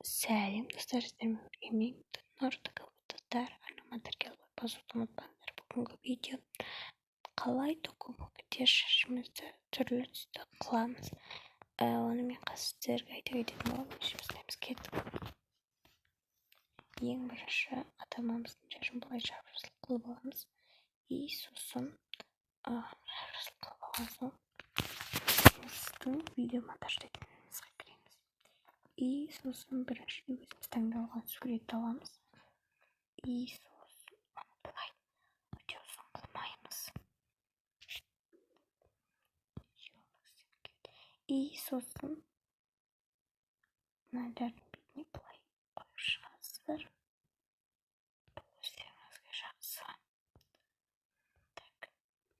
Сәлем, достар, сіздермен бірге мен, Нұртөре. Достар, арнама тіркеліп басуды ұмытпаңыздар. Бүгінгі видео қалай Току Бокуде шашымызды түрлі түсті қыламыз. Оны мен қазір сіздерге айта кететін боламын. Бастаймыз, кеттік. Ең бірінші ата-анамыздың шашын былай жап-жасыл қылып аламыз. И сосын жап-жасыл қылып алған соң біздің видео монтаждайтынымызға кіреміз. И сосын бірінші өзіміз таңдап алған суретті аламыз. И сосын оны былай өте ұзын қылмаймыз. И сосын мыналардың бетіне былай қойып шығасыздар. Бұл өздеріңізге жақсы. Так,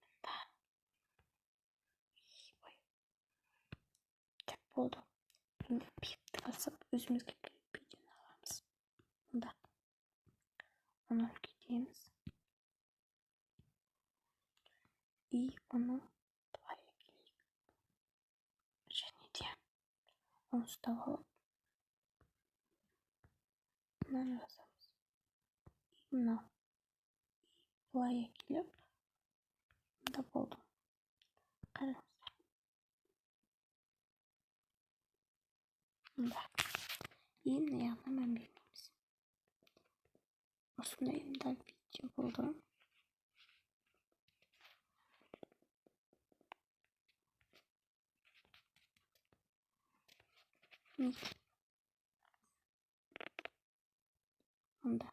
мында. Ой. Так, болды. Енді бетті басып өзімізге керек видеоны аламыз. Мында. Оны үлкейтеміз. И оны былай әкелейік. Және де оны ұстап алып мынаны жазамыз. И мынау. И былай әкеліп мында болды. Қараңыздар. Мында. И мына жағына мән бермейміз. Осындай мында видео болды. Мында.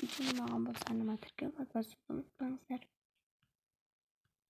Видео ұнаған болса, арнама тіркеліп, лайк басуды ұмытпаңыздар.